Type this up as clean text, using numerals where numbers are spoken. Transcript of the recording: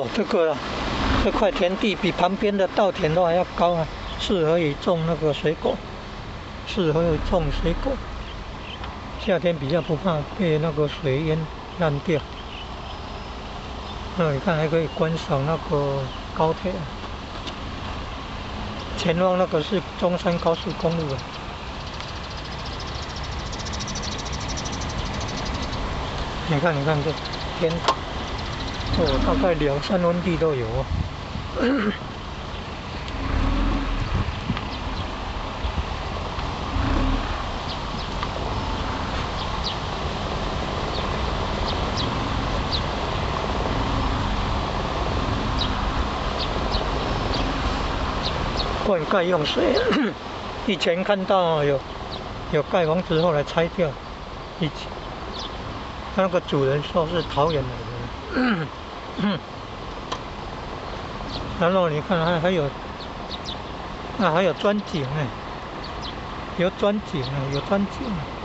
哦，這個啊，這塊田地比旁邊的稻田都還要高啊，適合於種那個水果，適合於種水果。夏天比較不怕被那個水淹爛掉。那你看還可以觀賞那個高鐵，前方那個是中山高速公路啊。你看，你看這天，哦，大概兩三分地都有哦。灌溉用水，以前看到有蓋房子，後來拆掉。以前那個主人說是桃園來的。然後你看還有，啊還有鑽井呢，有鑽井啊，有鑽井。